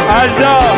Aldo.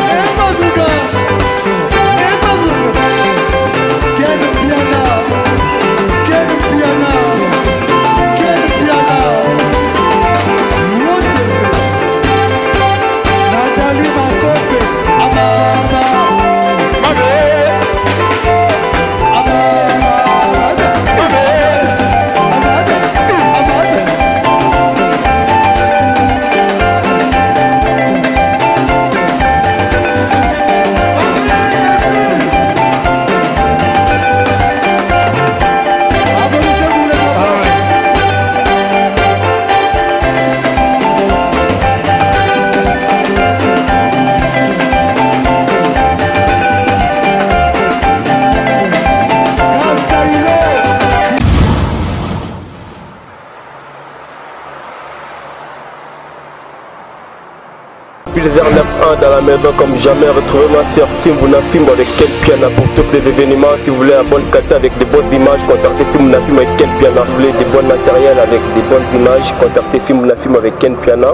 Pilzer 9-1 dans la maison comme jamais. Retrouvez-moi sur Fimbuna Fimbo avec Ken Piana pour tous les événements. Si vous voulez la bonne qualité avec de bonnes images, contactez Fimbuna Fimbo avec Ken Piana. Si vous voulez des bons matériels avec des bonnes images, contactez Fimbuna Fimbo avec Ken Piana.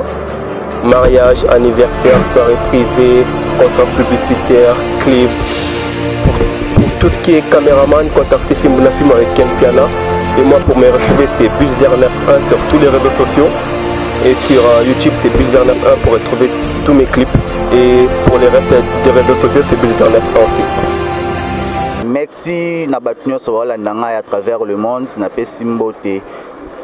Mariage, anniversaire, soirée privée, contrat publicitaire, clip. Pour, tout ce qui est caméraman, contactez Fimbuna Fimbo avec Ken Piana. Et moi, pour me retrouver, c'est Bulzer 91 sur tous les réseaux sociaux. Et sur euh, YouTube, c'est Bulzer91 pour retrouver tous mes clips. Et pour les restes des réseaux sociaux, c'est Bulzer91 aussi. Merci na bato nyonso balanda ngai à travers le monde napesi mbote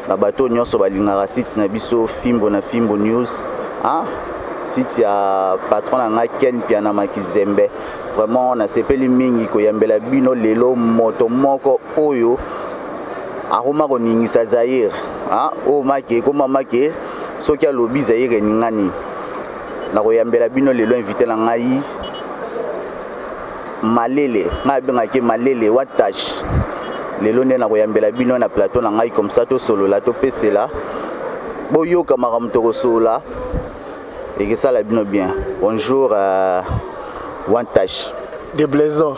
na bato nyonso balingaka site na biso fimbo na fimbo news ah? site ya patron na ngai ken piana makizembe vraiment nasepeli mingi koyambela bino lelo moto moko oyo akoma koningisa zaire oyo make ekoma make soki alobi zaire eningani nakoyambela bino lelo invité na ngai malele ngai abengaki malele watash lelo nde nakoyambela bino na plateau na ngai comme ça tosolola topesela boyoka makambo tokosolola ekesala bino bien bonjour euh, one touch de blaison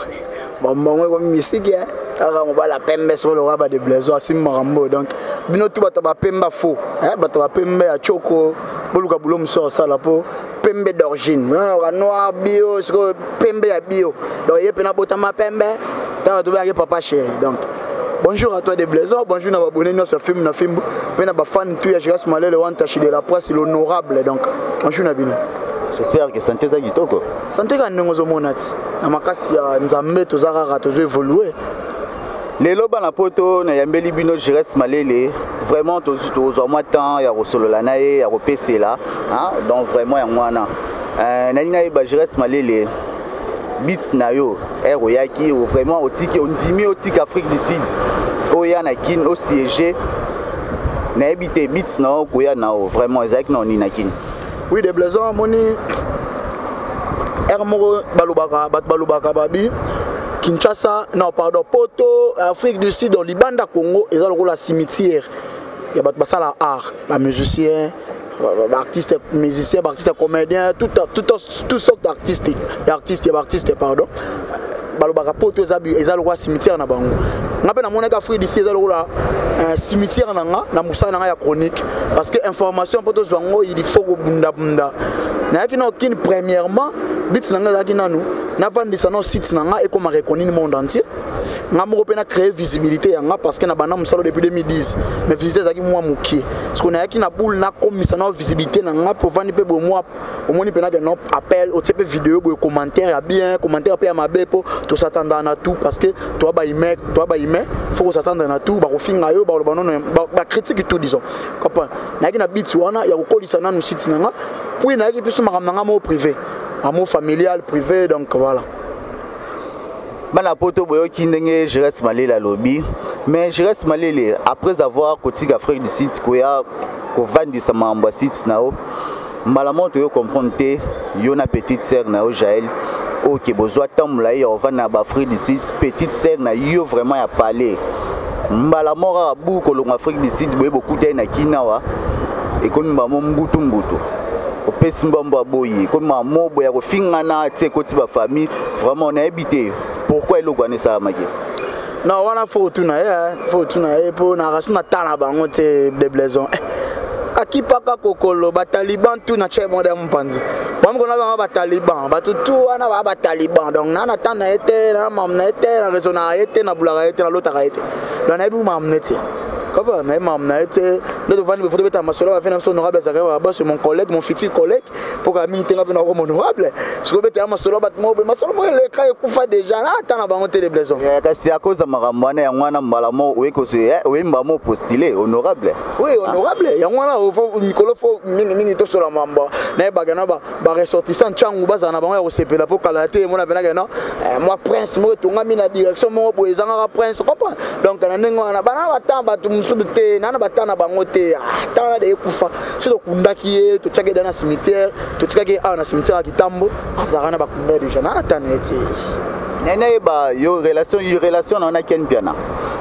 bambongo ekomi misiki eh. kaka mobala pembe soko lokola ba de blaison asimbi makambo donc bino tu bato bapemba faux eh, bato bapembe ya choko boluka bulo mosusu asala mpo pembe d'origine noir bio sikoyo pembe ya bio donc ye mpena botama pembe ntango tobengaki papa chéri donc bonjour à toi de blaison bonjour na babone nyonso ya film na fimbu mpe na bafan tout ya giras malele wantashi de la presse l'honorable donc bonjour na bino j'espère que santé eza kitoko santé kaka ndenge ozomona ti na makasi ya nzambe toza kaka tozo évolue lelo bana poto nayambeli bino gires malele vraiment tozwa mwa temps ya kosolola na ye ya kopesela donc vraiment yango wana euh, nalingi nayeba gires malele bit na yo ere oyaki vraiment otiki ondimi otika afrique du sud oya na kin osiége nayebi te bit na yo koya na yo vraiment ezalaki na onini na kin oui de blaison amoni ere moko balobaka bato balobaka babi kinshasa non pardon poto afrique du sud donc libanda congo eza lokola cimetière ya bato basala art bamusicien baartiste musicien baartiste comédien tout, tout, tout sorte d'artiste ya artiste ya baartiste pardon balobaka poto eza, eza lokola cimetière na bango nga mpe namonaki afrique du sud eza lokola euh, cimetière na nga na mosala na nga ya chronique parce que information mpo tozwa yango il faut kobundabunda nayaki na okini premièrement bit na nga ezalaki nanu navandisa nao site na nga ekoma reconnu monde entier nga moko mpe na créer visibilité ya nga parce que na banda mosala depuis 2010 mais visibilité ezalaki mwa mokie parce que nayaki na boule nakomisa nao visibilité na nga mpo ovandi mpe boye mwa omoni mpena ke non appel otie mpe video boye commentaire ya bien commentaire mpe ya mabe mpo tosatandaka na tout parce que toa bahumain toa bahumain faut kosatandre na tout bakofinga yo bakoloba nono bacritique tout disons comprendre nayaki na bit wana ya kokolisa nanu site na nga puis nayaki biso makambo na nga moko privé amour familial privé donc voilà bana poto boyoki ndenge Jires Malele alobi mais Jires Malele après avoir kotika Afrique du Sud koya kovandisa makambo ya site na yo mbala moko toyo comprendre te yo na petite sœur na yo Jaël oke bozwa ntango molai ya kovanda na baafrique du sud petite sœur na yo vraiment ya palais mbala moko kaka bu kolongwa afrique du sud boye bokutani na kinawa ekomi bango mbutu mbutu opesi mbambo aboyi ekomi mamobo ya kofingana ti ekoti bafamille vraiment nayebi te pourquoi eloko wana esalamaki non wana fo otuna ye fo otuna ye mpo na raso natala bango te de blaison eh, Kakipaka kokolo bataliban tu na tie monde ya mopanzi bamokona bango bataliban bato tu wana baa bataliban. Donc naa na temps na ye te, na mamu na ye te, na raisonnaka ye te, nabulaka ye te, nalotaka ye te. Donc nayebi mamu ne te, comprendre, nayebi mamu na ye te. Nde tovandi befo tobeta masolo bafe na biso. Honorable azalaka babos, mon collègue, mon futur collègue, mpo kaka mingi te nga mpe nakoma honorable. Sikoyo obetela masolo bato moko boye, masolo moko eleka, ekufa déjà, na ata na bango te de blaison. Kasi akoza makambo wana, yango wana mbala moko oyemba mo postule honorable. Oui, honorable, yango wana mikolo fo mingimingi tosola mambo nayebaka na baressortissant ntango bazala na bango ya kosepela, mpo kala te emona mpenaka no mwa prince moko etongami na direction moko boye, ezangaka prince, comprendre. Donc na ndenge wana bana batan bato mosusu te, nana batan na bango te. Tan wana de ekufa, so tokundaki ye, totiaki ye da na cimetière, totikaki ye awa na cimetière ya Kitambo, azalaka na bakunda déjà, nana tan na ye te. Ngai nayeba yo relation na wana Ken Mpiana,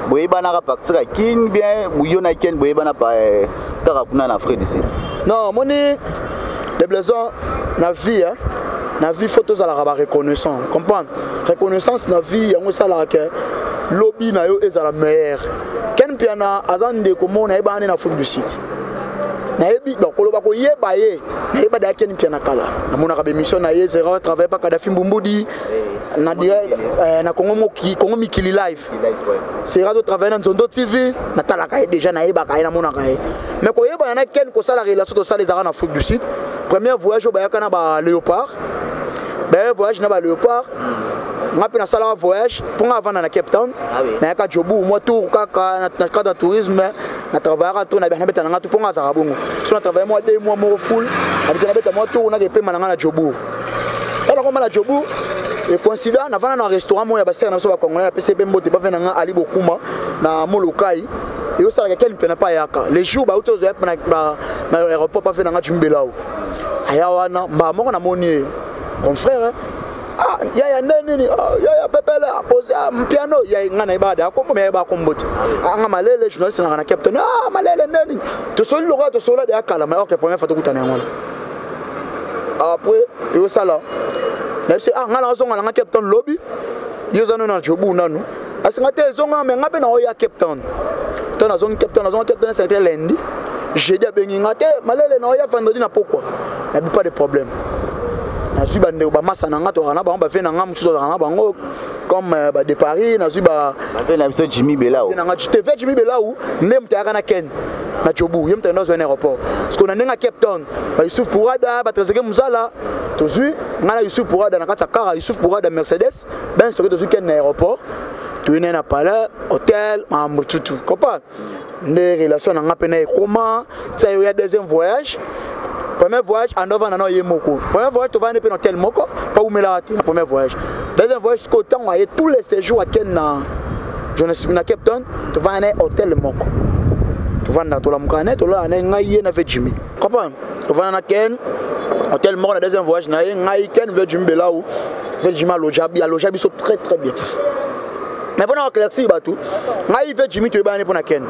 boyebanaka partir ya Kin bien? Yo na Ken boyebana kaka kuna na Afrique du Sud? Non, omoni de blaison, na vie, hein? Na vie faut tozalaka bareconnaissant, comprendre. Reconnaissance na vie, yango esalaka ke lobi na yo ezala meilleur. Ken Mpiana aza ndeko moko nayebana nde na Afrique du Sud. Nayebi, donc koloba koyeba ye, nayeba daya Ken Mpiana kala, namonaka bémission na ye zera travaille pa Kadafi Mbumbudi na direct na Congo Moki, Congo Mikili Live. Sera totravaille na Nzondo TV, natalaka ye déjà, nayebaka ye, namonaka ye. Mais koyebana na Ken, kosala relation tosala, ezalaka na Afrique du Sud. Premier voyage oyo bayaka na baléopard, baya voyage na baléopard, nga mpe nasalaka voyage mpo nga avanda na Cape Town. Nayaka Jobu mwa tour kaka na cadre ya tourisme, na travaillaka to nabeta na nga tu mpo nga azalaka bongo. So na travaille mwa 2 mois moko full, nabeta, nabeta mwa tour, naka epema na nga na Jobourg. Tala koma na Jobourg ecoïncida navanda na restaurant moko ya basere na biso bacongolais, napesi mpe mbote bave na nga Ali Bokuma na Molokai. Eyosalaka Ken mpena mpe ayaka le jour bauti ozwa na aéroport, pave na nga Jimbelau aya wana mbala moko, namoni ye, confrère, ah yaya, nde nini? Ah, yaya pepele apose, ah, mpiano ya nga nayeba da akombo, me yeba akombo te. Ah, nga Malele, journaliste nanga na Cape Town. Ah, Malele, nde nini? Tosoli lokola tosola de akala ma ok, première fois tokutana yango wana. Après eyosala nayebisi, ah, nga nazonga nanga Cape Town lobi, yo oza nano na Jobu nanu. Asinga te, ezonga me nga mpe naoya Cape Town. To nazongi Cape Town, nazonga Cape Town esengete lundi, jeudi abengi nga te, Malele, naoya vendredi na pokwa. Nabi pas de problème. Nazwi bandeko bamasa na nga, tozalaka na bango, bave na nga mosusu tozalaka na bango comme bade Paris, nazwi ba bave na biso Jimmy Belau. Na nga te ve Jimmy Belau nde moto ayaka na Ken na Jobu, ye moto akenda azwa na aéroport. Parce que na ndenge ya Cape Town, ba Yusuf Pourada, batrezeke mozala, tozwi ngai na Yusuf Pourada na kati ya kara Yusuf Pourada Mercedes Benz, toke tozwi Ken na aéroport, toyei naye na palais, hôtel, makambo tutu, comprendre. Nde relation na nga mpe na ekoma tia yo ya deuxième voyage. Premier voyage ando avanda na ye moko, premier voyage tovandi mpe na hôtel moko mpo awumelaka te na premier voyage. Deuxième voyage sikoyo, ntango aye, tous les séjours akende na Johannesburg, na Cape Town, tovanda na ye hôtel moko, tovanda, tolamukaka na ye, tolala na ye, ngai, ye na ve Jimmy, comprendre. Tovanda na Ken hôtel moko na deuxième voyage na ye, ngai, Ken, ve Jimmy Belau. Ve Jimmy aloja biso très très bien. Mais mpona koéclaircir bato, ngai ve Jimmy toyebana mpo na Ken,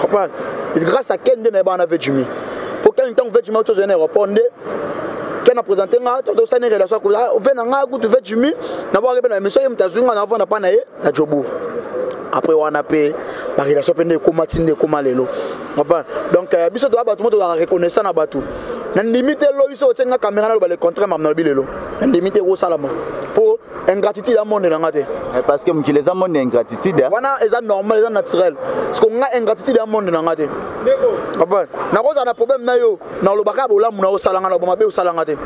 comprendre. Grâce à Ken nde nayebana na ve Jimmy, po Ken, ntango ve Jimmy auti ozwa na aéroport, nde Ken apresente nga, tosani relation ve na nga kutu ve Jimmy, nabwaki mpe na émission, ye moto azwi nga, navanda mpa na ye na Jobourg. Après wana mpe barelation mpe nde ekóma ti nde ekóma lelo, comprendre. Donc biso toya bato mo tozalaka reconnaissant na bato. Nandimi te lobi so otie nga caméra naloba le contraire mamu nalobi lelo, nandimi te ekosalama, mpo ingratitude ya monde na nga te. Parce que mokili eza monde ya ingratitude. Wana eza normal, eza naturel, parce que nga ingratitude ya monde na nga te, comprendre. Nakozala na problème na yo, nalobaka bolamu na osala nga, na mabe osala nga te.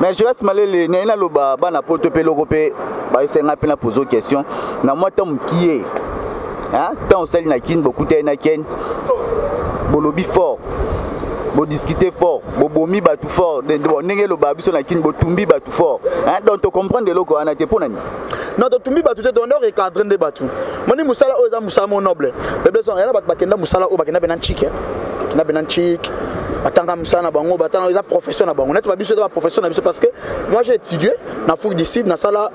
Mais Joas Malele, naye naloba bana poto mpe eloko mpe baesenga mpe na pose question na mwa ntango mokie, ntango osali na Kini, bokutani na Ken, bolobi fort, bodiscute fort, bobomi bato fort. Bon, ndenge elobaka biso na Kini, botumbi bato fort. Donc tocomprendre eloko wana te, mpo na nini? Non, totumbi bato te, tonde recadre nde bato. Moni mosala oyo eza mosala mo noble bebeso yana. Bato bakenda mosala oyo, bakenda mpe na ntike, bakenda mpe na ntike, batanga mosala na bango, batanga, eza profession na bango. Neti babiso, eza baprofession na biso, parce que moi j'ai étudié na Afrique du Sud, nasala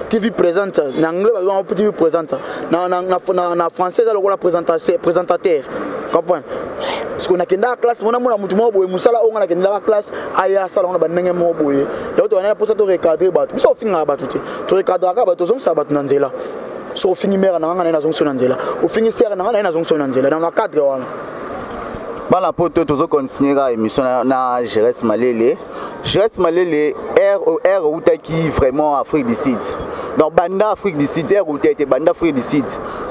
TV présente, na anglais babenga TV présente, na français eza lokola présentateur, comprendre. Parce que nakendaka classe, mona mona motu moko boye, mosala oyo nga nakendaka classe, aya asala ngo na bandenge moko boye. Yango towana mposa torecadre bato. Biso ofingaka bato te, torecadraka bato, tozongisaka bato na nzela. So ofingi mare na nga, naye nazongisi na nzela. Ofingi sere na nga, naye nazongisi na nzela. Na cadre wana. Bana poto, tozocontinue kaka émission na Gérès Malele. Gérès Malele, r outaki vraiment Afrique du Sud. Donc banda Afrique du Sud, r outa ete banda Afrique du Sud,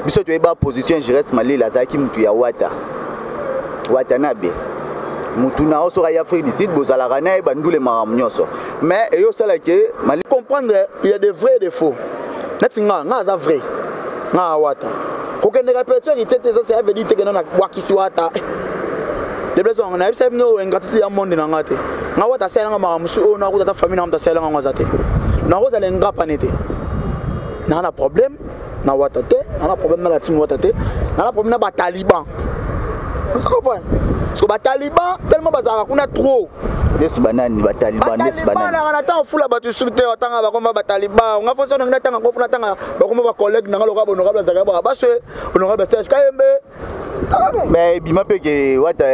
biso toyeba position. Gérès Malele azalaki mutu ya Wata, Watanabe, mutu na yo. Soki aye Afrique du Sud, bozalaka na ye, bandule, makambo nyonso. Mais eyo osalaki Comprendre, il y a des vrais et des faux. Neti nga, nga aza vrai, nga awata kokende répétition te te. Eza, ça veut dire te kenda na bwakisi Wata. Debless wango nayebisa bino ingratitude ya monde na nga te. Nga Wata asalelanga makambo mosusu oyo nakuta ata famille na nga moto asalelanga ngo aza te. Nakozala ingrat pane te. Naa na problème na Wata te, naa na problème na la team Wata te, naa na problème na bataliban. Ozo comprendre? Parce que bataliban tellement bazalaka kuna trop. Ndesi banani bataliban? Ndesi banani? Nanga na ntango fula bato suki te, otanga bakoma bataliban. Nga foso nanga natanga kofu, natanga bakoma bacollègue nanga lokola honorable azalaka baka baswe, honorable Serge Kayembe. Mais ebima mpe ke Wata,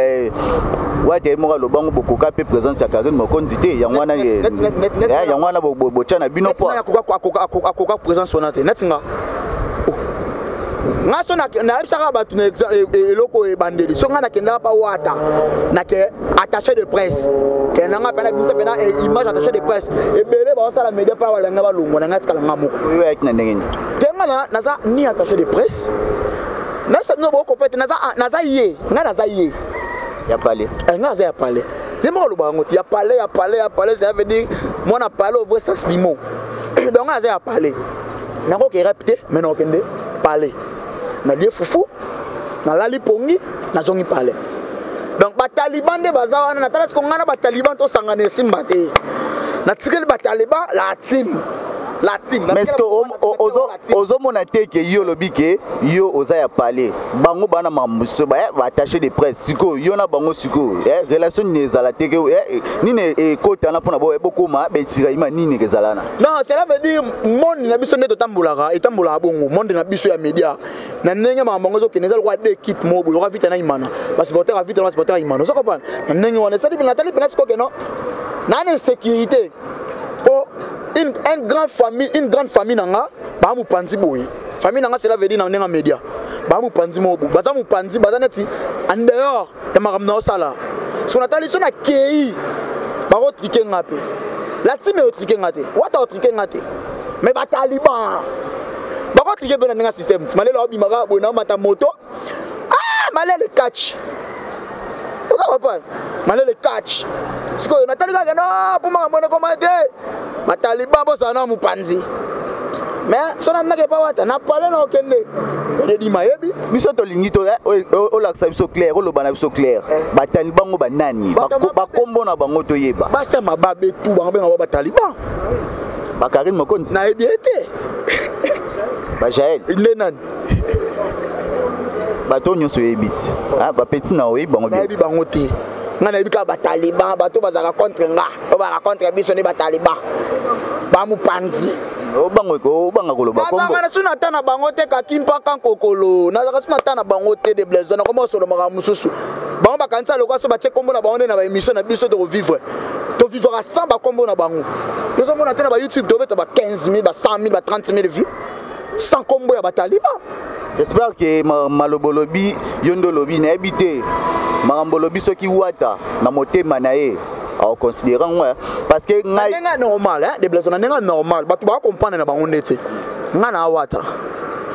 Wata ye moko alobango bokoka mpe présence ya Karine Mokonzi te. Yango wana, yango wana botya na bino. Po akoka présence wana te. Neti nga, nga so nayebisaka bato na eloko ebandeli, so nga nakendaka pa Wata, nake attaché de presse, kende nga mpena bimisa mpena image attaché de presse. Ebele baosala média mpa balanga balongwa na nga, tikala nga moko. Oyo ayaki na ndenge nini? Te, nga naza ni attaché de presse. Nayebisa bino, bokope te. Naza ye, nga naza ye. Ya palais. Nga aza ya palais. Ye moko aloba yango ti ya palais, ya palais, ya palais. Ça veut dire mwana palais au vrai sens du mot. Donc nga aza ya palais. Nakoki rep te, mais nakokende palais, nalie fufu, nalali pongi, nazongi palais. Donc bataliban nde baza wana. Natala siko ngai na bataliban tosangana, esimba te. Natikeli bataliban la team, la team. Mais ce que ozomona te ke yo olobi ke yo oza ya palais, bango bana makambo mosusu, baattaché de presse. Sikoyo yo na bango sikoyo relation nini ezala te? Ke nini ekotana mpona bokoma betiraima? Nini ezala na? Non, cela veut dire monde na biso nde totambolaka, etambolaka bongo. Monde na biso ya média, na ndenge makambo yango ezokende, eza lokola deux équipe moko boye, oka Vita na Imana, basupporter ya Vita na basupporter ya Imana. Ozo comprendre? Na ndenge wana esali, natali mpena sikoyo keno naa na insécurité, po une grande famille, une grande famille na nga baa mopanzi boye. Famille na nga, cela veut dire na ndenge ya média, baa mopanzi moko boye, baza mopanzi, baza neti en dehors ya makambo na osala. So natali so nakei, bakotrike nga mpe la team eotrike nga te, Wata otrike nga te, mais bataliban bakotrike mpe na ndenge ya système. Ti Malele aobimaka boye, naomata moto. Ah, Malele catch, oza comprendre? Malele catch. Sikoyo natali kaka no mpo makambo ekoma te. Bataliban bosala na mopanzi, mais so namnaka epa Wata na pale na okende edima yebi. Biso tolingi to olakisa biso clair, oloba na biso clair, bataliban ngo banani? Bakombo na bango toyeba. Basi ya mababe tu, bango benga bataliban. Bakarine Mokonzi? Nayebi ye te. Bajael? Nde nani? Bato nyonso oyebi ti bapeti na oyebi bango? Nayebi bango te. Ngai nayebi kaka bataliban, bato bazalaka contre nga, oyo bazalaka contre biso nde bataliban, bamopanzi. Obanga koloba kombo? Nazalaka na suna ata na bango te. Kaki mpaka nkokolo, nazalaka suna ata na bango te. De Blaise, nakoma osolo makambo mosusu. Bango bakanisa lokola so batie kombo na bango nde na baémission na biso tokovivre. Tovivaka sans bakombo na bango. Tozomona te na bayoutube tobeta ba 15 000, ba 100 000, ba 30 000 vues sans kombo ya bataliban. J'espère que maloba olobi, yo nde olobi, nayebi te. Makambo olobi, soki Wata na motema na ye akoconsidere yango, parce que ngai ndenge normal, hein, de Blaise, na ndenge normal, bato bakocomprendre na bango nde te. Ngai na Awata,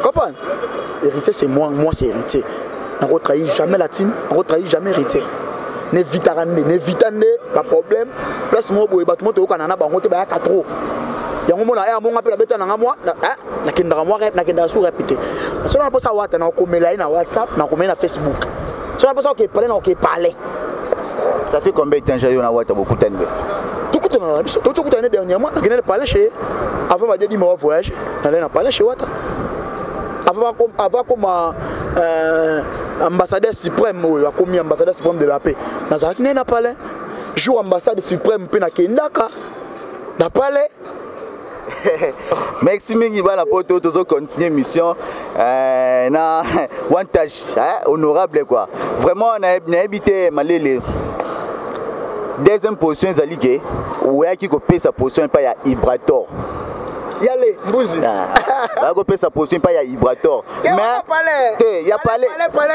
comprendre, Héritier c'est moi, moi c'est Héritier. Nakotrahir jamais la team, nakotrahir jamais Héritier. Nevitaka nde, nevita nde baproblème place moko boye. Bato mo toyokana na bango te, bayaka trop. Yango mona ya monga mpe nabeta nanga mwa, nakendaka mwa, nakendaka su répété. So na mposa Wata, nakomela ye na WhatsApp, nakomela na Facebook. So na mposa okepale, na okepale. Ça fait combien de temps yo na Wata bokutani be? Tokutana na biso, tokutana dernièrement. Nakende na palais chez, avant badedi mawa voyage, nalai na palais chez Wata avant akoma ambassadeur suprême. Oyo akomi ambassadeur suprême de la paix, nazalaki naye na palais. Jour ambassade suprême mpe nakendaka na palais. Merci mingi. Bana poto, tozocontinue mission na One Touch, hein, honorable quoi. Vraiment nayebi te. Malele, deuxième position ezali ke oyaki kopesa position epai ya Ibrator. Yale mbuzi. Bayaki kopesa position epai ya Ibrator. Mais te ya palais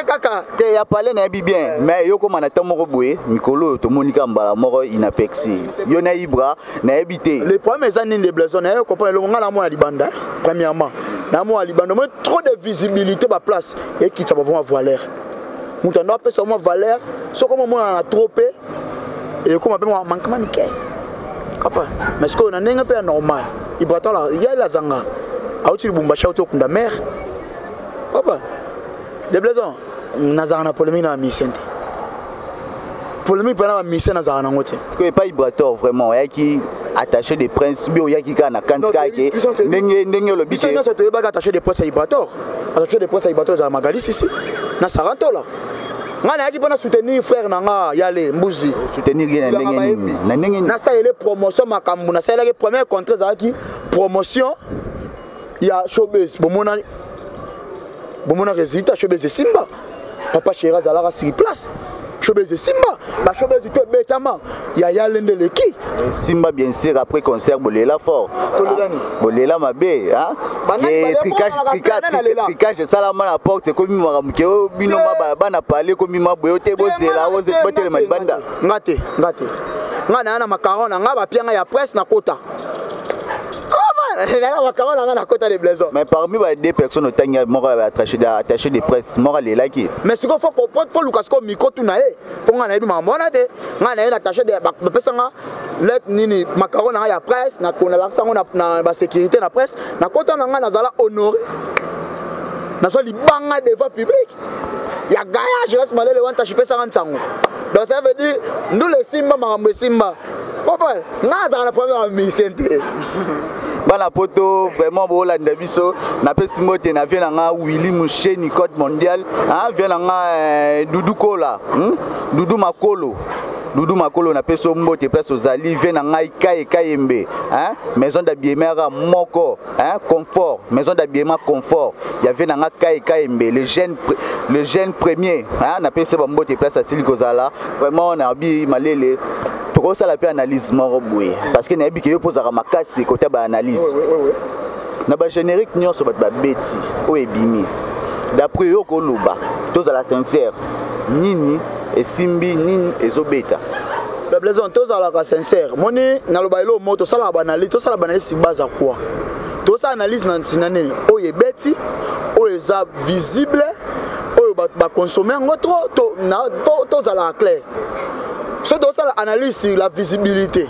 kaka te ya palais nayebi bien, mais yo koma na ntango moko boye, mikolo oyo tomoni kaka mbala moko inapexi yo na Ibra, nayebi te. Le problème eza nini de Blaison? Nayebi comprendre elongo. Ngai namona libanda, premièrement namona libanda moi trop de visibilité, baplace ekitisa bavoma valeur. Moto ando apesa mwa valeur, soki omomona na trop mpe ekoma mpe manquement mike kapa. Mais sikoyo na ndenge mpe ya normal, Ibrator ye azanga auti Lubumbashi, auti okunda mare papa de Blaison. Nazalaka na polémique na bamusicien te, polémique mpe na bamusicien nazalaka nango te. Sikoyo epai Ibrator, vraiment oyaki attaché de presse bi oyaki kaka na kanti kaka ke ndenge olobi? Biso nyonso toyebaki attaché de presse ya Ibrator. Attaché de presse ya Ibrator ezala Magali Sisi na Sarantola. Ngai nayaki mpo na soutenir frère na nga Yale Mbuzi. Soutenir ye na ndenge nini? Na ndenge nini? Nasalele promotion makambo nasalelaki. Premier contrat ezalaki promotion ya Showbase. Bomona, bomona résultat. Showbase esimba, papa chéri azalaka sur place. Showbase esimba, bashowbase to ebetama ya Yale nde leki. Simba bien sûr. Après concert bolela fort. Tolelani? Bolela mabe. Tricage esalama na porte, ekomi makambo ke oyo bino bana pale, ekomi maboye te, bozela, botelema libanda. Nga te, nga te. Nga naya na macaron na nga, bapianga ya presse, nakota naya macaron na nga, nakota de Blaison. Mais parmi ba deux personnes otangi, moko attaché de presse moko alelaki. Mais sikoyo faut luka sikoyo micro, tuna ye, mpo nga nayebi makambo wana te. Nga naye na attaché de, bapesanga lettre nini, macaron na nga ya presse, nalakisa yango na basécurité na presse, nakota na nga, nazala honoré, nazwa libanga devant public ya gaya Jeres Malele wana tashi pesanga nsango. Donc ça veut dire ndula esimba, makambo esimba. Comprendre, nga azala na problème ya musicien te. Bana poto, vraiment bolanda biso. Napesi mbote na vie na nga Willi Musheni, code mondial, hein, vie na nga Dudu Kola, Dudu Makolo, Dudu Makolo, napesi yo mbote place ozali. Vie na ngai Kaye Kayembe, hein, maison d'habillement moko, hein, confort, maison d'habillement confort ya vie na nga Kaye Kayembe, le jeune premier, hein, napesi bambote place asili kozala. Vraiment nabi Malele, tokosala mpe analyse moko boye, parce que nayebi ke yo mpo ozalaka makasi kota baanalyse na bagénérique nyonso bato babeti oyo ebimi. D'après yo, koloba tozala sincère, nini esimbi, nini ezobeta? Blaison, tozalaka sincère. Moni naloba elo mo tosalaka baanalyse, tosala baanalyse base ya quoi? Tosala analyse na ntina nini? Oyo ebeti, oyo eza visible, oyo bato bakonsome yango trop. Tozalaka clair. So tosala analyse sur la visibilité,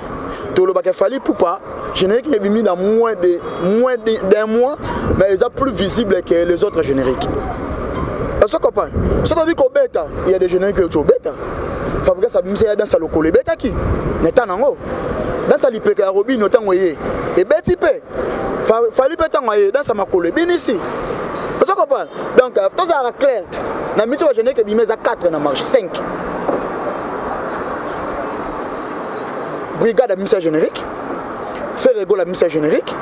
tolobaka Fally Ipupa, générique ebimi na moins d'un mois, mais eza plus visible que les autres génériques. Ozo comprendre? So tobi kobeta, il y a des génériques oyo tobeta. Fabrikas abimisa ya danse ya lokolo, ebetaki na ntango yango. Danse ya lipeka ya Robino, ntango eye ebeti mpe. Fally mpe ntango aye, danse ya makolo ebinisi. Ozo comprendre? Donc tozalaka clair. Na miso, bagénérique ebimi eza 4 na marché, 5. Brigade abimisa générique, Ferre Gola abimisa générique,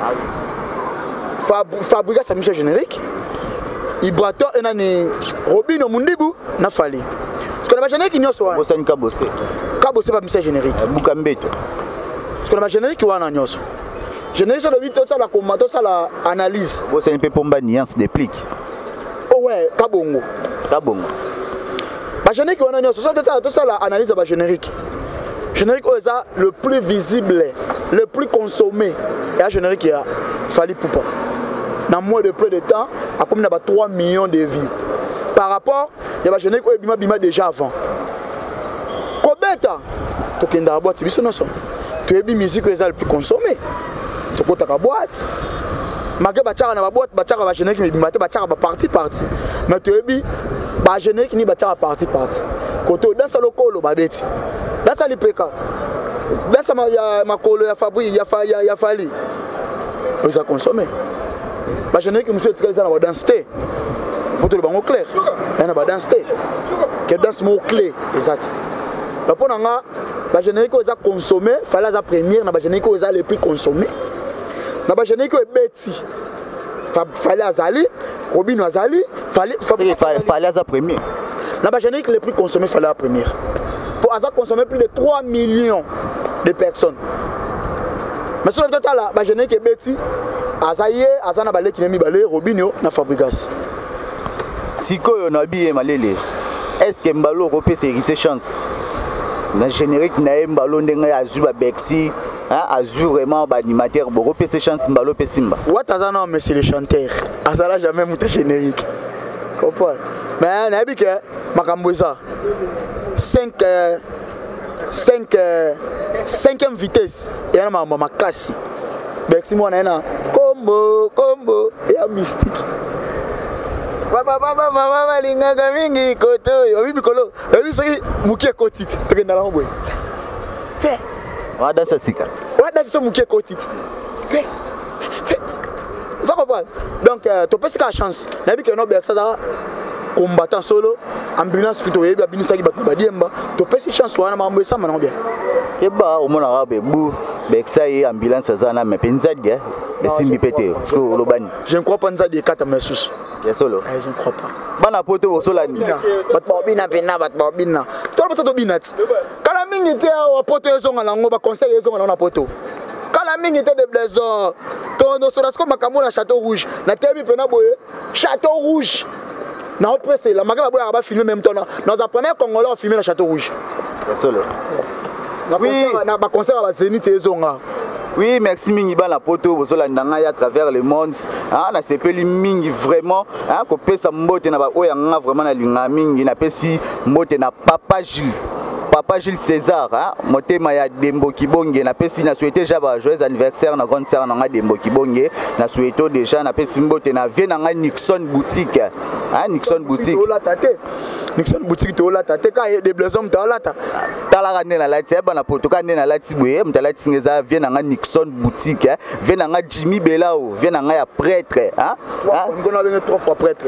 Fabrigas abimisa générique, Ibrator enani, Robino Mundibu na Fally. Parce que na bagénérique nyonso wana Bosani Kabose. Kabose babimisa générique. Buka Mbeto. Parce que na bagénérique wana nyonso, générique so lobi tosala koma, tosala analyse. Bosani mpe Pomba Nuance Déplique. Oh ouais, Kabongo. Kabongo. Bagénérique wana nyonso, so tosala analyse ya bagénérique, générique oyo eza le plus visible, le plus consommé eya générique ya Fally Ipupa. Na moins de peu de temps akomi na ba 3 millions de vues par rapport ya bagénérique oyo ebima bima déjà avant. Kobeta, tokendaka boîte, biso nyonso toyebi musique oyo eza le plus consommé. Tokotaka boîte, malgré batiaka na baboîte, batiaka bagénérique mibimba te, batiaka baparti parti, mais toyebi bagénérique nini batiaka parti parti. Kote oyo dansa lokolo babeti, dansa lipeka, dansa ya makolo ya Fabri ya Fally oyo eza consommé. Bagénérique mosusu etikali eza na badanse te. Po toloba bango clair, eza na badanse te, ke danse moko clé eza te. Mpo na nga, bagénérique oyo eza consommé, Fally aza première na bagénérique oyo eza le plus consommé. Na bagénérique oyo ebeti, Fally azali, Robino azali, Fally. Fally aza premier. Na bagénérique le plus consommé, Fally aza première, po aza consommé plus de 3 millions de personnes. Mais soki totala bagénérique ebeti, Aza ye, aza na baleki na mibale, Robinho na Fabregas. Sikoyo na biye Malele, est-ce que Mbalo okopesa Héritier chance na générique na ye? Mbalo ndenge azwi babexi, azwi vraiment baanimateur, bokopesa chance Mbalo mpe Simba? Wata aza na monsieur le chanteur, azala jamais moto générique, comprendre? Mais nayebi ke makambo eza 5 5 5e vitesse, eya na makambo makasi. Bexi mwana ye na kombo kombo eya mystique. Papa, papa, mama balingaka mingi kote oyo. Oyebi mikolo, oyebi soki moki ekoti te, tokenda nango boye te. Wadasa sika. Wadasi so moki ekoti te te te, oza comprendre? Donc topesi kaka chance. Nayebi ke no Bersa aza combattant solo, ambulance plutôt, oyebi abinisaki bato na badiemba. Topesi chance wana, makambo esamba nango bien. Keba, omonaka bebu bekisa ye ambulance aza na me mpe nzadi esimbi mpe te, parce que olobani. Je ne crois pas nzadi ekatama lisusu. Ya solo? Je ne crois pas. Bana poto bosolani. Bato babina mpena, bato babina tolo posa tobina ti kala mingi te. Awa poto ezonga nango, baconseil ezonga nango na poto kala mingi te. De blaison tonosola siko makambo na Château Rouge. Natemi mpena boye Château Rouge, naopresela make baboyaka bafilme. Même temps naza premier Congolais ofilme na Château Rouge. Ya solo? Na baconcert ya bazénith ezonga. Oui, merci mingi bana poto bozolanda ngai à travers le monde. Ah, nasepeli mingi vraiment, ah, kopesa mbote na baoyo ya nga vraiment nalinga mingi. Napesi mbote na papa Gilles, papa Gilles César, hein, motema ya Dembo Kibonge. Napesi na souhaité déjà ba joyeux anniversaire na grande sœur na nga Dembo Kibonge, na souhaité déjà. Napesi mbote na vie na nga Nixon Boutique, hein, Nixon Boutique. Olata te Nixon Boutique, toolata te ka de blason moto aolata. Talaka nde nalati ayeba na poto kaka nde nalati boye. Moto alati singa eza vie na nga Nixon Boutique, hein. Vie na nga Jimmy Belao, vie na nga ya prêtre, hein? Ngona abenge trois fois prêtre.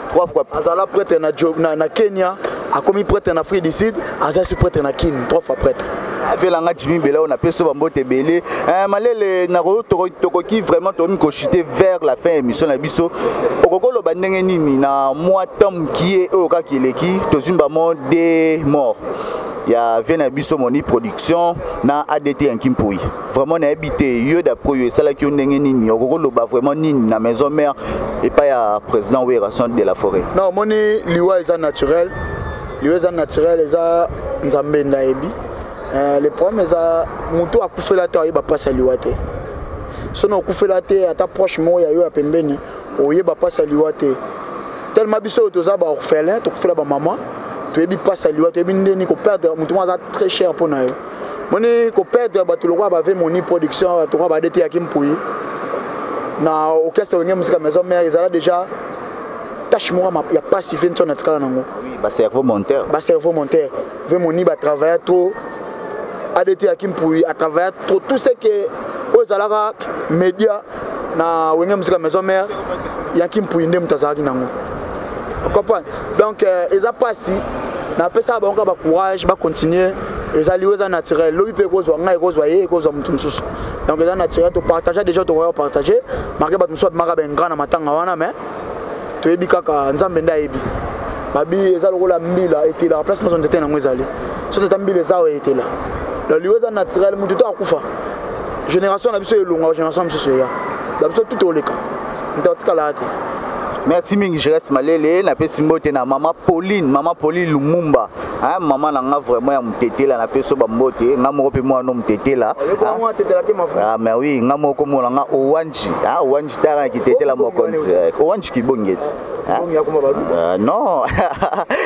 Trois fois. Azala prêtre na Kenya, akomi prêtre na Afrique du Sud, aza si prêtre na Kine, trois fois prêtre. Avelanga Jimmy Belao, napesi yo bambote ebele. Malele, tokoki vraiment tokomi kochite vers la fin émission na biso. Okoki oloba ndenge nini na mwa temps mokie oyo kaka eleki? Tozwi bamo de mort ya vie na biso Moni Production na ADT Yanki Mpui. Vraiment nayebi te, yo d'après oyo esalaki yo ndenge nini? Okoki oloba vraiment nini na maison mère epai ya président Werrason de la forêt? Non, omoni, liwa eza naturel, liwa eza naturel, eza Nzambe nde ayebi. Le problème eza motu akufela te ayeba mpasi ya liwa te. Soki okufela te, ata proche moko ya yo ya pembeni, oyeba mpasi ya liwa te. Tellement biso oyo toza baorphelin, tokufela bamama, toyebi mpasi ya liwa, toyebi ndeni koperdre motu moko aza très cher mpo na yo. Moni koperdre bato lokola bave Moni Production, bato lokola badete yaki mpui na orchestre Wenge Musica Maison Mère, ezala déjà tâche moko ya pasi ve nso na tikala nango. Bacerveau monteur. Bacerveau monteur ve Moni batravailla trop, ADT yaki mpui atravailla trop, tout ce que oyo ezalaka média na Wenge Musica Maison Mère, Yaki Mpui nde moto azalaki nango, comprendre? Donc eza mpasi. Napesaka bango kaka bacourage, bacontinue. Eza liwa, eza naturel. Lobi mpe ekozwa ngai, ekozwa ye, ekozwa moto mosusu. Donc eza naturel, topartage déjà, tokoya kopartage marke. Bato mosusu babimaka baingra na matanga wana, mais toyebi kaka Nzambe nde ayebi. Babi eza lokola mbila etelaka place nyonso, nzete nango ezali. Soki ata mbila eza oyo etela. Donc liwa eza naturel, motu to akufa. Génération na biso elongwa, génération mosusu eya na biso, tu toleka, moto atikalaka te. Merci mingi Jerès Malele. Napesi mbote na mama Pauline, mama Pauline Lumumba, hein, mama na nga vraiment ya motetela. Napesi yo bambote. Nga moko mpe mwana motetela. Ah, mais oui, nga moko mona nga Owanji, ah, Owanji tara na kitetela mokonzi Owanji Kibongeti. Non,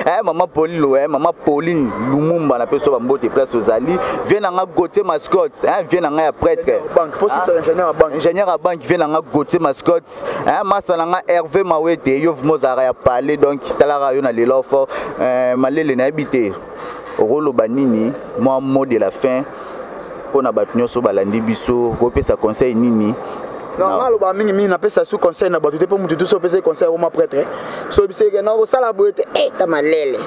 eh, mama Pauline, eh, mama Pauline Lumumba, napesi yo bambote place ozali. Vie na nga Gautier Mascotte, hein, vie na nga ya prêtre. Banque, faut ah, ingénieur à banque. Ingénieur à banque, vie na nga Gautier Mascotte, hein, masa na nga Hervé Mawete, yo vraiment ozalaka ya palais, donc talaka yo na lelo fort. Malele, nayebi te okoloba nini, mwa mot de la fin mpona bato nyonso balandi biso, kopesa conseil nini? Non, nga aloba mingimingi, napesa su conseil na bato te, mpo motu tu so opesa conseil akoma prêtre. So biseke na kosala boye te, ta Malele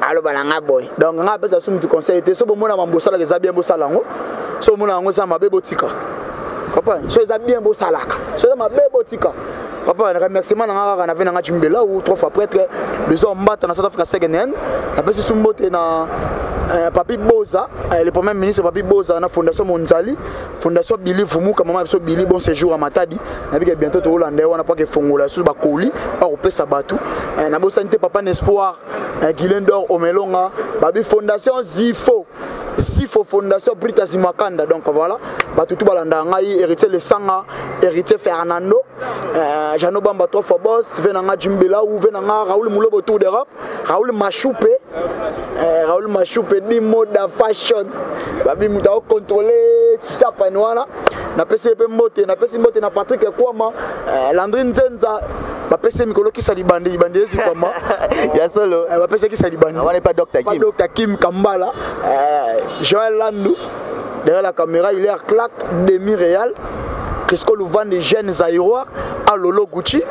aloba na nga boye. Donc nga apesa su motu conseil te. So bomona mambo osalaka eza bien, bosala yango. So omona yango eza mabe, botika. Comprendre? So eza bien, bosalaka. So eza mabe, botika. Papa, remerciement na nga kaka na ve na nga Jimbelau, trois fois prêtre, besoin mbata na South Africa second hand. Napesi su mbote na Papi Boza, le premier ministre Papi Boza na Fondation Monzali, Fondation Billy Vumuka, mama biso Billy, bon séjour à Matadi. Nabike bientôt tolanda wana po ke fongola sous ba colis, akopesa bato. Nabosani te papa Nespoir, Guylain d'Or Omelonga, babi Fondation Zifo. Zifo Fondation Brita Zimakanda. Donc voilà, bato tout balanda ngai héritier Lesanga, héritier Fernando, Jano Bamba trois fois boss, venanga Jimbela ou venanga Raoul Moulobo Tour d'Europe, Raoul Machoupe, Raoul Machoupe Dimoda Fashion. Babi muta contrôler chapa wana. Na pesi pe mbote, na pesi mbote na Patrick Kwama, Landry Nzenza, bapesi mikolo kisa libandi, libandi ezi kwama. Ya solo. Bapesi kisa libandi. Wana pas Dr Pas Kim. Dr Kim Kambala, Joël Landou derrière la caméra, il est à claque demi réal. Crisco Louvan des jeunes Zaïrois à Lolo Gucci.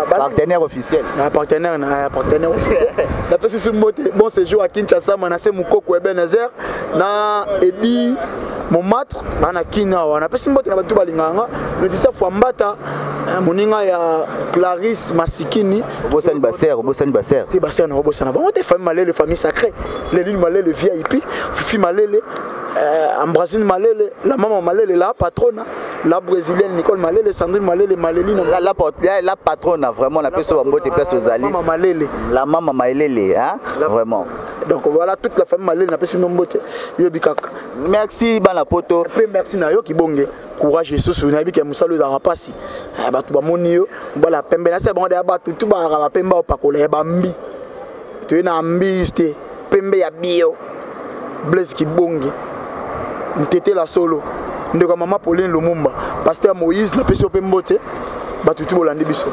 Partenaire officiel. Ah, partenaire, na, partenaire officiel. Na pesi su mbote, bon séjour à Kinshasa, Manassé Mukoko Ebenezer, na Edi Montmartre, bana Kina wana. Pesi mbote na batu balinganga. Le 17 fois Mbata, moninga ya Clarisse Masikini. Obosani Baser, obosani Baser. Te Baser na obosana. Bango te famille Malele, famille sacrée. Léline Malele VIP, Fifi Malele, Ambrasine Malele, la maman Malele, la patronne, la brésilienne Nicole Malele, Sandrine Malele, Maléline. La patronne, vraiment, la personne va botter place aux alliés. Maman Malele. La maman Malele, hein, La vraiment. Donc voilà, toute la famille Malele n'a pas si nombote. Yo bikaka. Merci bana poto. Pe merci na yo kibonge. Courage Jesus, na bi ke musalo za rapasi. Ba tu ba moni yo, ba la pembe na se bon de ba tu tu ba ra pembe o pakola ba mbi. Tu na mbi ste pembe ya bio. Blaise Kibonge. Ntete la solo. Ndeko mama Pauline Lumumba, pasteur Moïse na pesi ope mbote. Ba tu tu bolandi biso.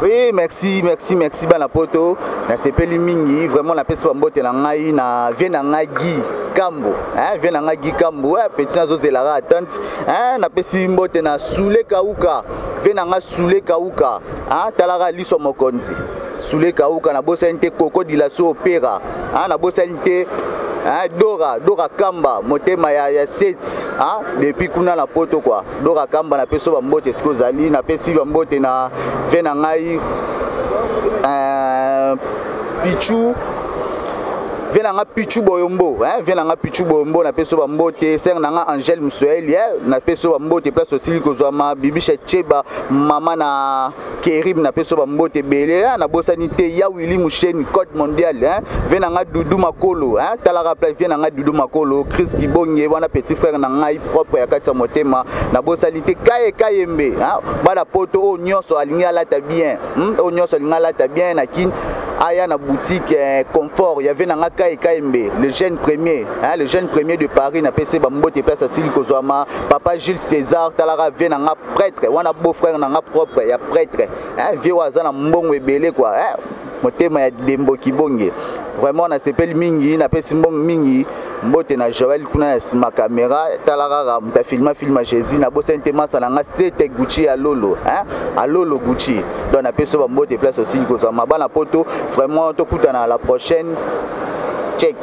Oui, merci, merci, merci bana poto. Na sepeli mingi, vraiment na pesi mbote na ngai na vie na ngai Guy Kambo. Hein, vie na ngai Guy Kambo, hein, petit nazo zelara attente. Hein, na pesi mbote na Soule Kauka. Vie na ngai Soule Kauka. Hein, talara liso mokonzi. Soule Kauka na bosa nte Coco Dilaso Opéra. Hein, na bosa nte, hein, Dora, Dora Kamba, motema ya 7, hein, depuis kuna na poto quoi. Dora Kamba na peso ba mbote siko zali, na pesi ba mbote na vie na ngai, Pichu, vie na nga Pichu Boyombo, hein, vie na nga Pichu Boyombo, na peso ba mbote, ser na nga Angèle Musueli, hein, na peso ba mbote place aussi kozwama Bibiche Cheba, mama na Kerim, na peso ba mbote belé, hein, na bosani te ya Willy Musheni code mondial, hein, vie na nga Doudou Makolo, hein, talaka place vie na nga Doudou Makolo, Chris Kibonge wana petit frère na ngai propre ya kati ya motema, na bosani te Kaye Kayembe, hein, bala poto o nyonso alingi alata bien, o nyonso alingi alata bien na kin aya na boutique, confort, il y avait nanga Kaye Kayembe, le jeune premier, hein, le jeune premier de Paris na PC ba mbote place asili kozwama papa Jules César talara vie nanga prêtre wana beau frère nanga propre ya prêtre, hein, vie waza na mbongo ebele quoi, hein, motema ya Dembo Kibonge. Vraiment na sepeli mingi na pesi mbongo mingi mbote na Joël kuna na sima caméra talara ra muta filma filma Jésus na bosa ntema sala nga sete Gucci ya Lolo, hein, a Lolo Gucci. Donc na peso ba mbote place aussi kozwama bana poto vraiment tokutana à la prochaine. Check.